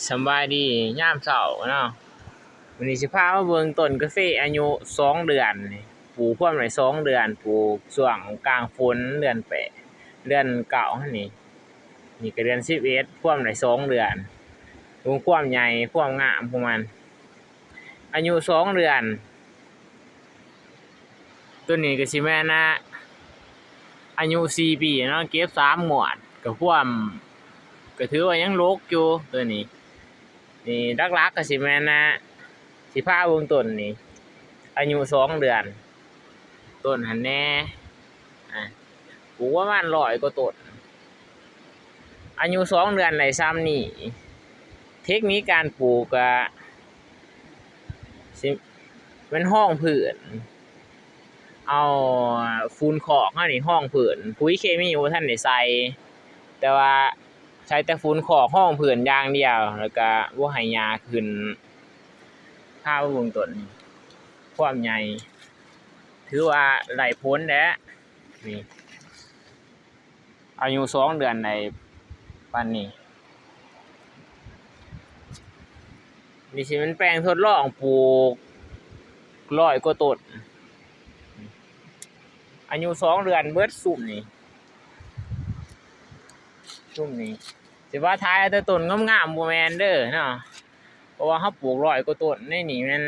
ສຳບາຍດີຍາມເຊົ້າເນາະ. ມື້ນີ້ຊິພາມາເບິ່ງຕົ້ນກາເຟອາຍຸສອງເດືອນນີ້ ປູກພວມໄດ້ສອງເດືອນ ປູກຊ່ວງກາງຝົນ ເດືອນແປດ ເດືອນເກົ້າຫັ້ນນີ້. ນີ້ກໍເດືອນສິບເອັດ ພວມໄດ້ສອງເດືອນ. ເບິ່ງຄວາມໃຫຍ່ຄວາມງາມຂອງມັນ ອາຍຸສອງເດືອນ. ໂຕນີ້ກໍຊິແມ່ນ ອາ ອາຍຸສີ່ປີເນາະ ເກັບສາມງວດ ກໍພວມ ກໍຖືວ່າຍັງດົກຢູ່ໂຕນີ້. ນີ້ຫຼັກໆກໍຊິແມ່ນ ອາ ຊິພາເບິ່ງຕົ້ນນີ້ ອາຍຸສອງເດືອນ ຕົ້ນຫັ້ນແດ່ ອາ ປູກປະມານຮ້ອຍກວ່າຕົ້ນ ອາຍຸສອງເດືອນໄດ້ຊ່ຳນີ້. ເທັກນິກການປູກກະຊິແມ່ນຮອງພື້ນ ເອົາຝຸ່ນຄອກເຮົານີ້ຮອງພື້ນ ປຸ໋ຍເຄມີບໍ່ທັນໄດ້ໃສ່ ແຕ່ວ່າໃສ່ແຕ່ຝຸ່ນຄອກຮອງພື້ນຢ່າງດຽວ ແລ້ວກະບໍ່ໃຫ້ຫຍ້າຂຶ້ນ. ພາມາເບິ່ງຕົ້ນນີ້ ຄວາມໃຫຍ່ ຖືວ່າໄດ້ຜົນແລ້ວນີ້. ອາຍຸສອງເດືອນໄດ້ປານນີ້. ນີ້ຊິແມ່ນແປງທົດລອງປູກຮ້ອຍກວ່າຕົ້ນ ອາຍຸສອງເດືອນເບິດຊຸມນີ້ ຊຸມນີ້. ຊິວ່າຖ່າຍເອົາແຕ່ຕົ້ນງາມໆ ບໍ່ແມ່ນເດີເນາະ ເພາະວ່າເຮົາປູກຮ້ອຍກວ່າຕົ້ນ ໃນນີ້ແມ່ນ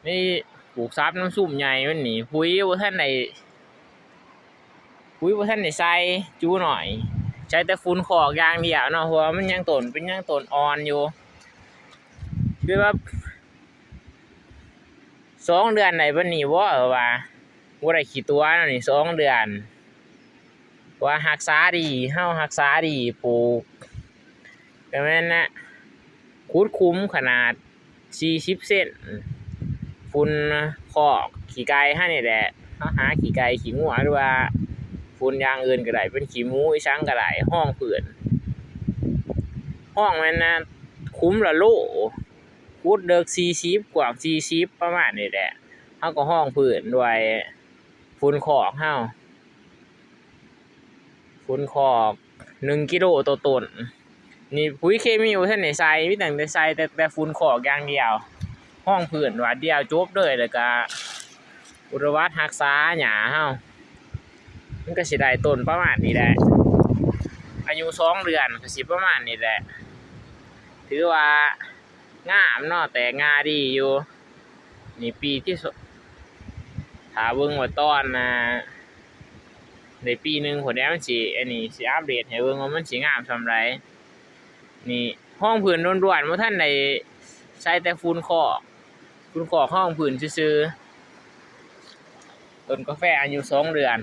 ນີ້ປູກສັບນຳຊຸມໃຫຍ່ມັນນີ້ ປຸ໋ຍບໍ່ທັນໄດ້ ປຸ໋ຍບໍ່ທັນໄດ້ໃສ່ ຈູໜ້ອຍ ໃສ່ແຕ່ຝຸ່ນຄອກຢ່າງດຽວເນາະ ເພາະວ່າມັນຍັງຕົ້ນ ເປັນຍັງຕົ້ນອ່ອນຢູ່. ຄືວ່າສອງເດືອນໄດ້ປານນີ້ບໍ່ ວ່າບໍ່ໄດ້ຂີ້ຕົວະເນາະ ນີ້ສອງເດືອນ. ວ່າຮັກສາດີ ເຮົາຮັກສາດີ ປູກ ກໍແມ່ນນະ ຂຸດຂຸມຂະໜາດສີ່ສິບເຊັນ ຝຸ່ນຄອກຂີ້ໄກ່ເຮົານີ້ແຫຼະ ເຮົາຫາຂີ້ໄກ່ຂີ້ງົວ ຫຼືວ່າຝຸ່ນຢ່າງອື່ນກໍໄດ້ ເປັນຂີ້ໝູອີ່ສັງກໍໄດ້ ຮອງພື້ນ ຮອງແມ່ນນະ ຂຸມລະໂລ ຂຸດເດິກສີ່ສິບ ກວ້າງສີ່ສິບ ປະມານນີ້ແຫຼະ. ເຮົາກໍຮອງພື້ນດ້ວຍຝຸ່ນຄອກເຮົາ ຝຸ່ນຄອກໜຶ່ງກິໂລຕໍ່ຕົ້ນ. ນີ້ປຸ໋ຍເຄມີບໍ່ທັນໄດ້ໃສ່ ມີຕັ້ງແຕ່ໃສ່ແຕ່ ແຕ່ຝຸ່ນຄອກຢ່າງດຽວ ຮອງພື້ນບາດດຽວຈົບເລີຍ ແລ້ວກະ ອຸດສະຫວັດຮັກສາຫຍ້າເຮົາ ມັນກໍຊິໄດ້ຕົ້ນປະມານນີ້ແຫຼະ ອາຍຸສອງເດືອນກໍຊິປະມານນີ້ແຫຼະ ຖືວ່າງາມເນາະ ແຕກງ່າດີຢູ່. ນີ້ປີທີສອງ ຖ້າເບິ່ງວ່າຕອນ ອ່າ ໄດ້ປີໜຶ່ງພຸ້ນແຫຼະ ມັນຊິ ອັນນີ້ຊິອັບເດດໃຫ້ເບິ່ງວ່າມັນຊິງາມສ່ຳໃດ. ນີ້ຮອງພື້ນລ້ວນໆ ບໍ່ທັນໄດ້ໃສ່ແຕ່ຝຸ່ນຄອກ ຝຸ່ນຄອກຮອງພື້ນຊື່ໆ. ຕົ້ນກາແຟອາຍຸສອງເດືອນ